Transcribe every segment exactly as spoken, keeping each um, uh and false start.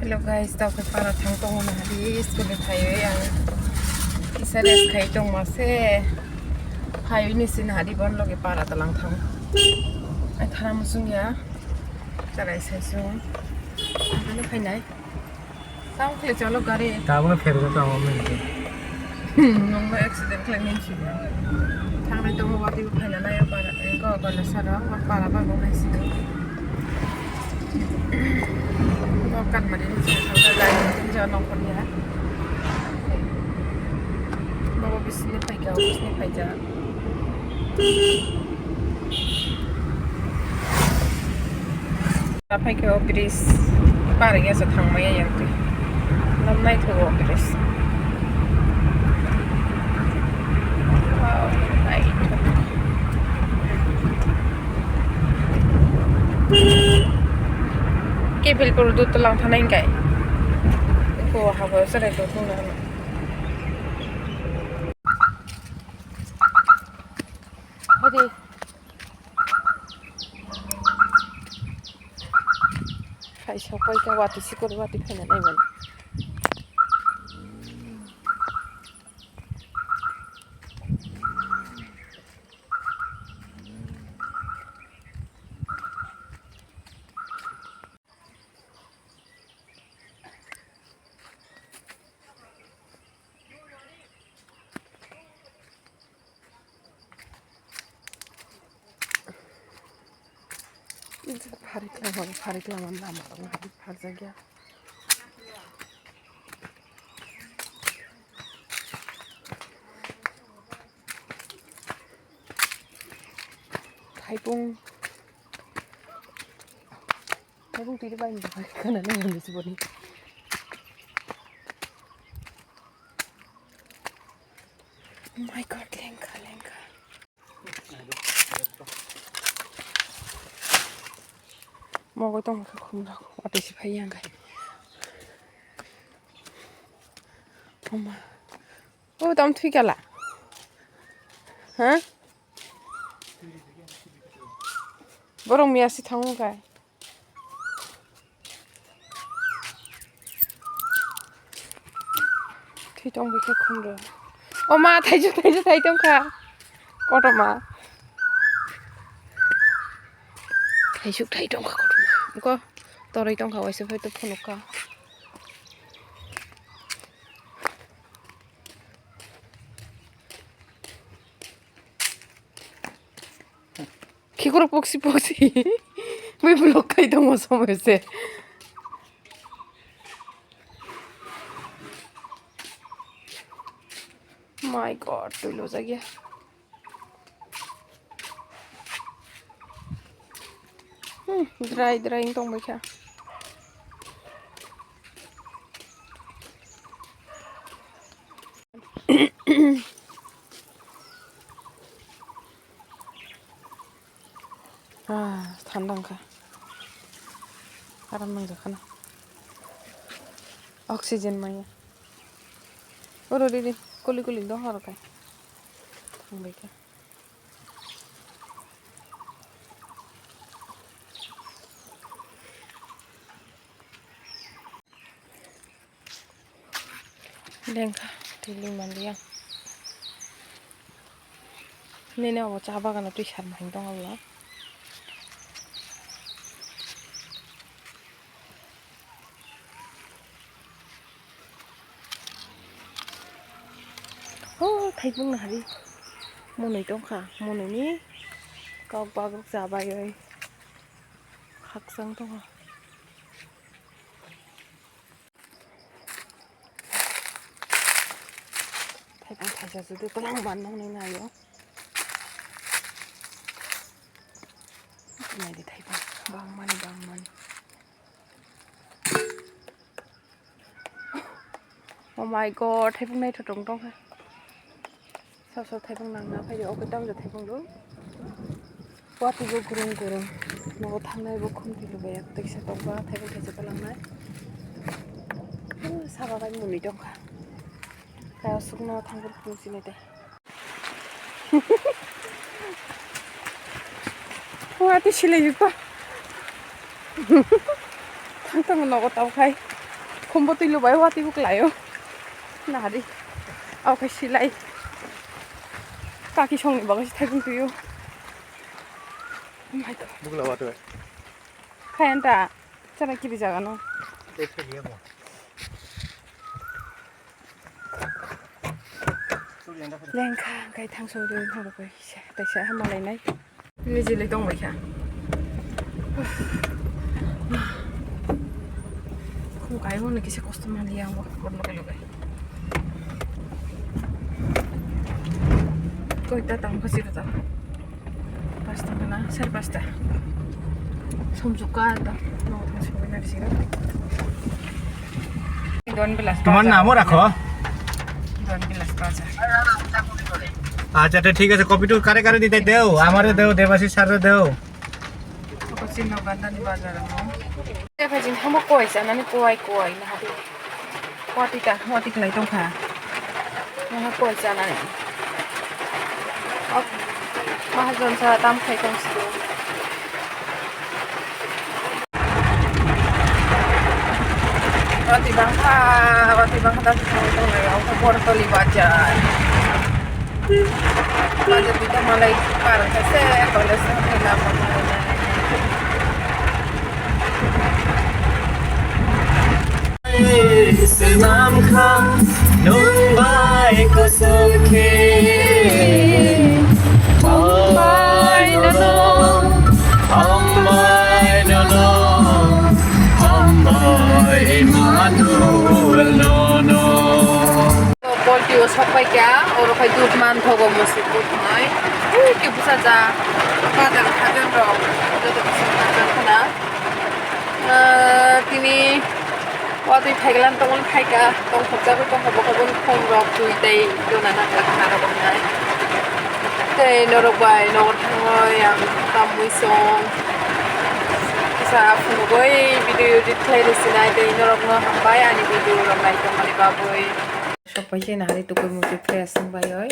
Hello guys, tao khe para thang tongo na hadi school ni phaiwi ang kisa rest khai tongma se phaiwi ni sin hadi bon logi para talang thang. Ai thana musung ya. Tarai sai sung. Ano phainai. Tamo khle chalo gari. Tamo khe pherjak tamo mene. Hmm, nongno accident khlai nini sini. Thangnai tongo wati bo phaina nai para, ko ko le sara, wa para ba go hai sini. Bo kan mani ni sini thangna gari ni sini jana nongkhor ya. Bo bo bisini phaika, bisini phaika. Aphai khe o bridge par ya sa thangmaya yang twi. Lam naithogo o bridge. Wow, naithok. Kepil pur dut lang thanai kai. Ko ha ko sare dut nang. Hadi. Khai sok pai khe wati sikori wati khaina nai mani. Pharik lama, pharik lama lama tong pharik pharjak ya. Thaipung. Thaipung twi bai ni bai kana nang ni siboni. Oh my God, lengkha, lengkha. Mogoi tong kha khum rok, watwi si phai yang kai. Oma. O tam thui kala. Ha? Borok miya si thango kai. Thwi tong bikhe khumro. O ma, thaijwk, thaijwk, thai tong kha. Kotorma. Thaijwk, thai tong kha kotorma. Ko, toroi tong kha, waisa phai to phunuk kha. Khikrok poksi poksi. Bui vlog khai tongo somoi se. My God, twi lojak ya. Hmm, dry, dry wng tong bai kha. Ah, thanda wngkha. Aram nangjakhana. Oxygen maya. Oro riri, kuli kuli dohor kai. Thangbai kha. Lengkha, twi lwi manliya. Nini obo cha bagano twi sarma hwn tong obo. O thaipung nahari. Monwi tongkha, monwini kok bagok cha bagwi khakchang tongo. Thaipung thaisa jodi kwlangma nuknwi naio. Naidi thaipung bangmani bangmani. Oh my God, thaipung naithothong tongkha. Sab sab thaipung nangna phaidi, oke tamja thaipung do. Watwi bo gurung gurung. Nogo thangnai bo khumti lubai yak teksa tongba thaipung thaisa talangnai. Saba bai mwnwi tongkha. Kaya sukno thangkuk tungsini tei. Wati silai jikpa. Thang thang nogo tau khai. Kombo twi lubai watwi bo kwlaio. Nahadi. Oke silai. Kaki songni bagwi se thaigung twiyo. Bukla watwi. Khayan ta. Chana kiri jaga no. Lengkha, hwnkhe thangsa uri thangsa bai se, taisa hama lainai. Nijili tong bai kha. Khum kai bo niki se kosto mani yang bo, kor loge loge. Koi ta tang pha siro ta. Pasta hana, sar pasta. Somjukha ta. No, thang sobai na bisingo. Don bilas. Tomar namo rakho. Don bilas baja. আচ্ছা, আচ্ছা, ঠিক আছে, কপিটো কারে কারে দিতে দেও, আমারে দেও, দেবাশিস স্যাররে দেও। Ako chini nokandani bazar mo. Tei phaijing thangma koi chanani koi koi nahadi. Watwi ta watwi kwlai tongkha. Naha koi chanani. Ok. Mahajon sa tam khai tong sio. Watwi bangkha, watwi bangkha ta song tong lai, ok, Bortoli bazar. Bazar duita malai par khaise, college thangkhe lama malai. Swnam kha nwng bai kwchwng khe. Hambai nono, hambai nono, hambai Emmanuel nono. Polti o sok pai kha, oro khai dud man thogo musi dud mai. Ui, ke busa ja, bazar hajar rok, joto busa hajar khna. Ah, tini watwi phaiklan tongmani phaikha, tongthokjagwi tongkha, bokhorok boni khum rok twi tei dona nangla khna rok wngnai. Tei norok bai nogo thangwi ang tamwi song kisa phunugwi video edit khlai rw sinai tei norokno hambai ani video rok nai tongmani bagwi. Sok pai se nahari tukui muchung fresh wng bai oi.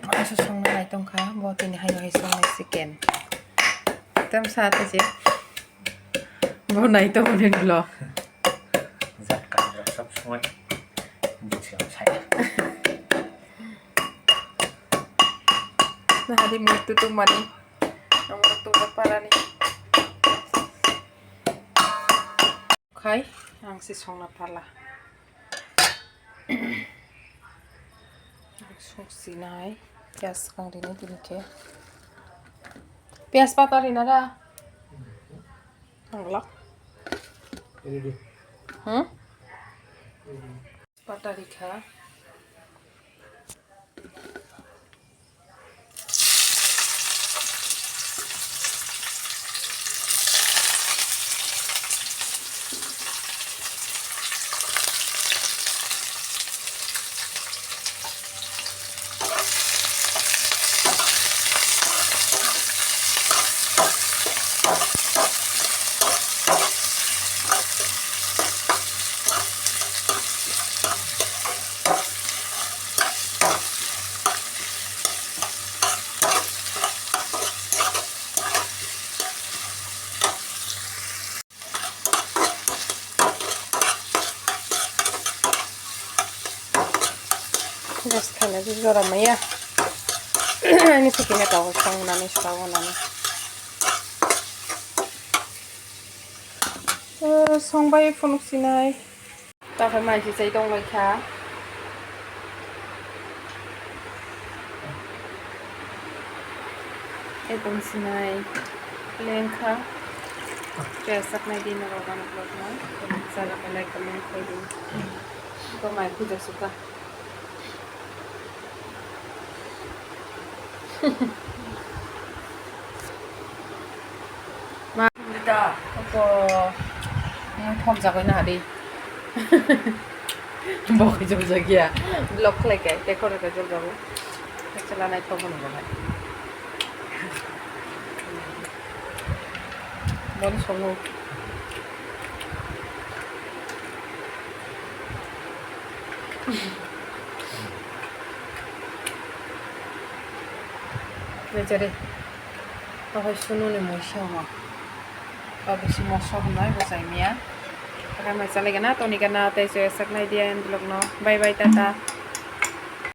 Masa songna nai tongkha, bo tini hai hai songnai chicken. Tem sa ta je. Bo nai tongmani vlog. Jat kajak sab somoi. Bukse sai. Nahari muitu tongmani. Ang tongna parani. Khai, ang se songna phala. Songsinai, piyaj swkang rini tini khe. Piyaj pata rina da? Nangla. Hmm? Pata rikha. Just khaina di jora maya. Ani sikina tau song nani song nani. Eh, song bai phunuk sinai. Takhai mai se chai tong lai kha. Eton sinai leng kha. Chai sak nai di norok ano vlog no. Chala belai ka leng khai di. Ko mai khuja suka. Ma, ito, opo, ang thok jagoi na di. Bokoi jok jagya. Block khlai kai, te khoro kai jol jago. Chala nai thok bono bo hai. Bon songo. Bejari, ahai sununi muisa omo. Obo si moso hwnwi bo chai miya. Hambai chalaigana, toni gana, tei se saknai dia vlog no. Bye bye, tata.